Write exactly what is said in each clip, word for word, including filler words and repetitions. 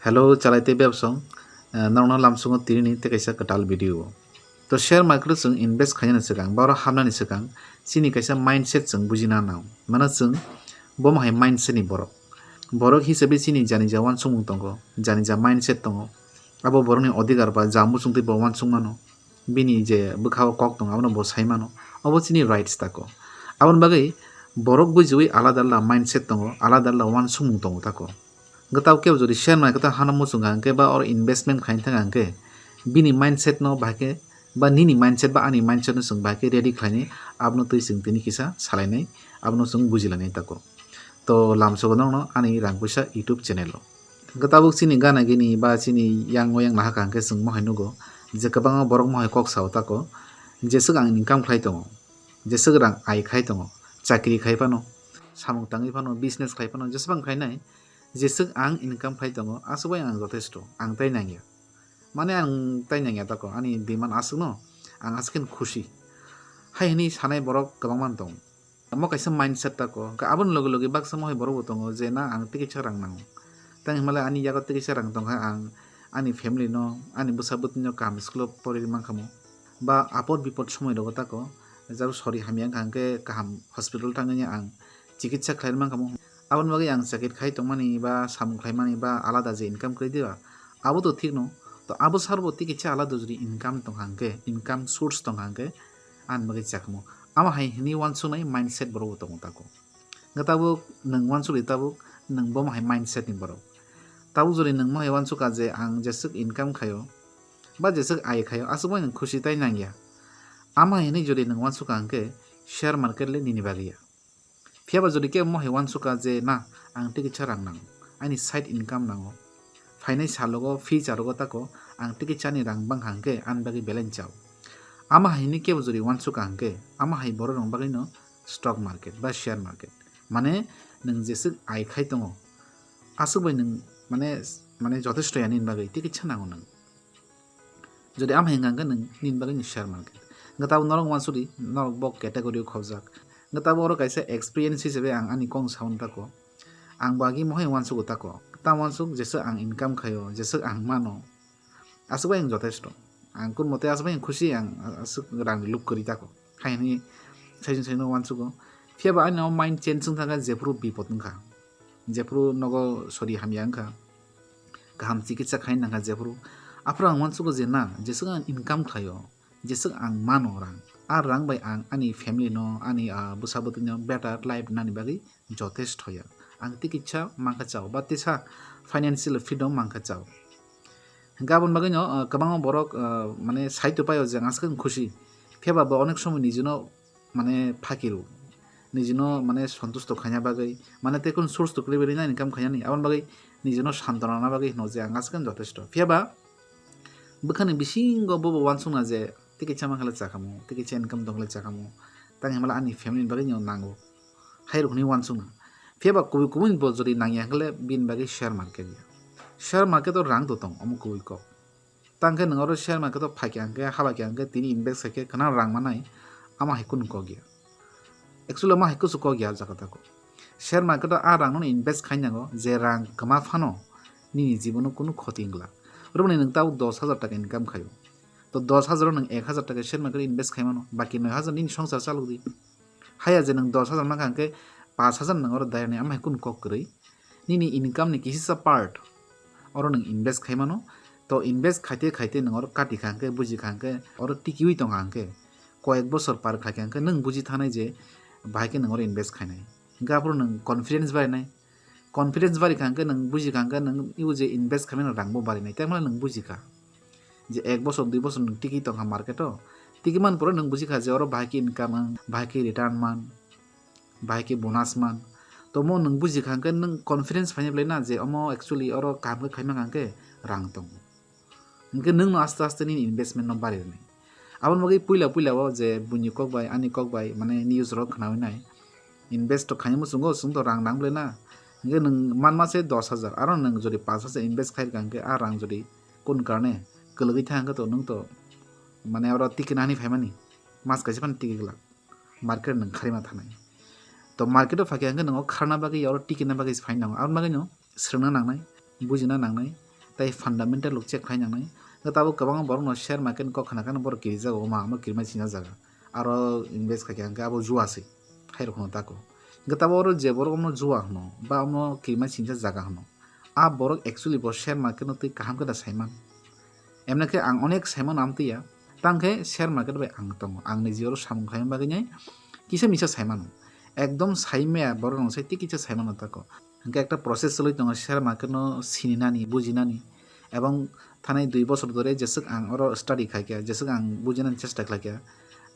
Hello, chalai tei bebsong, eh, norokno lamsungo tirini tei kaisa kwtal video o. To share market o chwng invest khainani swkang, ba oro hapnani swkang, chini kaisa mindset chwng bujina nang. Mano chwng bomo hai mindset ni borok. Borok hisabe chini jani ja wansukmung tongo, jani ja mindset tongo. Abo borokni odhikar ba ja muchungtwi bo wansuk mano. Bini je bwkha o kok tongo, abono bo sai mano. Obo chini rights tako. Aboni bagwi borok bujiwi alada alada mindset tongo, alada alada wansukmung tongo tako. Hwnkhe tabuk kebo jodi share market o hano muchung kha hwnkhe ba oro investment khaina thang kha hwnkhe bini mindset no bahai khe ba nini mindset ba ani mindset no chwng bahai khe ready khlainai, abono twi chwng tini kisa salainai, abono chwng bujilainai tako. To lamsogo nokno ani rang puisa YouTube channel o. Hwnkhe tabuk chini gana gini ba chini yang o yang nahakha hwnkhe chwng mohai nugo je kwbangma borok mohai kok sao tako, jeswk ang income khlai tongo, jeswk rang ai khai tongo, chakri khai phano, samung tangwi phano, business khai phano, jeswk ang khainai, jeswk ang income khai tongo, aswk bai ang jotesto, ang tai nangya. Mane ang tai nangya tako, ani demand aswkno, ang aswk khe khusi. Hai hwnwi sanai borok kwbangma tongo. Omo kaisa mindset tako. Hwnkhe aboni loge loge baksa mohai borok bo tongo je na ang tikisa rang nango. Tang hinmale ani yago tikisa rang tongkha ang ani family no, ani bwsa bwtwi no kaham school o pori mankha mo. Ba apod bipod somoi rogo tako. Jabo sori hamya wngkha hwnkhe kaham hospital thangwi ang chikitsa khlai mankha mo. Aboni bagwi ang chakri khai tongmani ba samung khlaimani ba alada je income kwrwi diba, abo to thikno. To abo sarbo tikisa alada jodi income tongkha hwnkhe, income source tongkha hwnkhe, ani bagwi chakmo. Amo hai hwnwi wansuknai mindset borok bo tongo tako. Hwnkhe tabuk nwng wansukdi tabuk nwng bomo hai mindset ni borok. Tabuk jodi nwng mohai wansukha je ang jeswk income khaio, ba jeswk ai khaio, aswk bai nwng khusi tai nangya. Amo hai hwnwi jodi nwng wansukha hwnkhe share market le nini bagwi ya. Phiya ba jodi kebo mohai wansukha je na ang tikisa rang nango, ani side income nango, phainai salogo future rogo tako ang tikisani rang bangkha hwnkhe ani bagwi balance chao. Amo hai hwnwi kebo jodi wansukha hwnkhe amo hai borok rok bagwi no stock market ba share market. Mane nwng jeswk ai khai tongo, aswk bai nwng mane, mane jotesto ya nini bagwi tikisa nango nwng. Jodi amo hai hwnkha hwnkhe nwng nini bagwi nwng share market. Hwnkhe tabuk norok wansukdi, norok bo category o khobjak. Hwnkhe tabuk oro kaisa experience hisabe ang ani kok saui mano tako. Ang bo agi mohai wansukgo tako. Tamo wansuk jeswk ang income khaio, jeswk ang mano, aswk bai ang jotesto. Ang kun mote aswk bai ang khusi, ang aswk rang ni lob kwrwi tako. Hai hwnwi saisung saisung wansukgo. Phiya ba ani o mind change wng thangkha, jephuru bipod wngkha, jephuru nogo sori hamya wngkha, kaham chikitsa khai nangkha jephuru. Aphuru ang wansukgo je na, jeswk ang income khlaio, jeswk ang mano rang, a rang bai ang ani family no, ani, ah, bwsa bwtwi no better life nani bagwi jotesto ya. Ang tikisa mankha chao, ba tisa financial freedom mankha chao. Hwnkhe aboni bagwi no, ah, kwbangma borok, ah, mane saito paio je ang aswk khe khusi. Phiya ba bo onek somoi nijino mane phakiro, nijino mane santusto khaina bagwi, mane tei kunu source to kwrwi bai nini income khainani, aboni bagwi nijino santona rwna bagwi hino je ang aswk khe jotesto. Phiya ba bwkhani bisingo bobo wansukna je tikisa mankha le chakhamu, tikisa income tongkha le chakhamu, tang hinmale ani family ni bagwi no nango. Hai rok hwnwi wansukna. Phiya ba kubui kubui bo jodi nangya hwnkhe le bini bagwi share market ya. Share market o rang to tong, omo kubui kok. Tang khe nwng oro share market o phaikha hwnkhe, halaikha hwnkhe tini invest khaikhe khwna rang manai, ama hai kunu kok ya. Actually, ama hai kusu kok ya o jaga tako. Share market o a rang no invest khai nango, je rang kwma phano nini jibono kunu khoti wngla. Romoni nwng tabuk dos hajar taka income khaio. To dos hajar o nwng ek hajar taka share market o invest khai mano, baki noi hajar nini songsar chalokdi. Haya je nwng dos hajar mankha hwnkhe paanch hajar nwng oro dairani, ama hai kunu kok kwrwi. Nini income ni kisisa part oro nwng invest khai mano. To invest khaite khaite nwng oro kati kha hwnkhe, buji kha hwnkhe, oro tikiui tong kha hwnkhe, koyek bosor par khaikha hwnkhe nwng buji thanai je bahai khe nwng oro invest khainai. Hwnkhe aphuru nwng confidence barinai. Confidence bari kha hwnkhe nwng buji kha hwnkhe nwng o je invest khaimani rang bo barinai. Tei mano nwng buji kha je ek bosor, dui bosor nwng tiki tong kha market o. Tiki man pore nwng buji kha je oro bahai khe income wng, bahai khe return man, bahai khe bonus man. To mo nwng buji kha hwnkhe nwng confidence phainai belai na je omo actually oro kaham khe khaima kha hwnkhe rang tongo. Hwnkhe nwng no aste aste nini investment no bari rwnai. Aboni bagwi puila puila o je buini kok bai, ani kok bai, mane news rok khwnaui nai. Invest to khaina muchungo, chwng to rang nang belai na. Hwnkhe nwng manma se dos hajar, aro nwng jodi paanch hajar invest khai rwkha hwnkhe a rang jodi kun karone kwlwgwi thang hwnkhe to nwng to mane oro tikina hinwi phaimani mas kaisa phano tiki glak. Market nwng kharima thanai. To market o phaikha hwnkhe nwng o kharna bagwi oro tikina bagwi se phaina nango. Aboni bagwi no swrwngna nangnai, bujina nangnai, tei fundamental rok check khlai nangnai. Hwnkhe tabuk kwbangma borokno share market ni kok khna khe borok kirijago, omo ang kirima sina jaga, aro invest khaikha hwnkhe abo jua se, khairokno tako. Hwnkhe tabuk oro je borok omo jua hwno ba omo kirima singsa jaga hwno, a borok actually bo share market no twi kaham khe da saiman. Emne khe ang onek saiman amtwi ya, tang khe share market bai ang tongo, ang niji oro samung khlaima bagwi nai kisa misa saimano, ekdom saimaya borok rok sai tei kisa saimano tako. Hwnkhe ekta process choli tongo share market no sininani, bujinani, ebong thanai dui bosor dhore jeswk ang oro study khaikha, jeswk ang bujinani chesta khlaikha,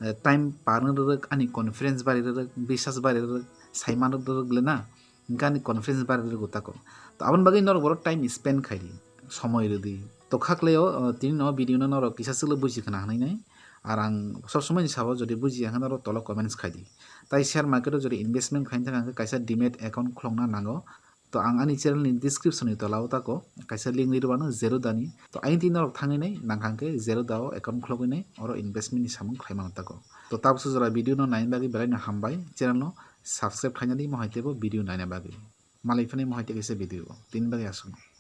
eh, time parno rwrwk, ani confidence bari rwrwk, biswas bari rwrwk, saiman rwrwk le na, hwnkhe ani confidence bari rwrwk tako. To aboni bagwi norok borok time spend khaidi, somoi rwdi. To khakleo, eh, tini no video no norok kisa chwlo buji khna hwnwi nai. Ar ang sob somoi ni sabo jodi bujiya hwnkhe norok tolo comments khaidi. Tai share market o jodi investment khaina thangkha hwnkhe kaisa demat account khulokna nango. To ang ani channel ni description ni tola o tako kaisa link ri rwmano Zerodha ni. To ayang twi norok thangwi nai nangkha hwnkhe Zerodha o account khulogwi nai oro investment ni samung khlai mano tako. To tabuksa jora video no naina bagwi belai no hambai, channel no subscribe khlaina di mohai teibo video naina bagwi. Malai phani mohai tei kaisa video o tini bagwi aswk.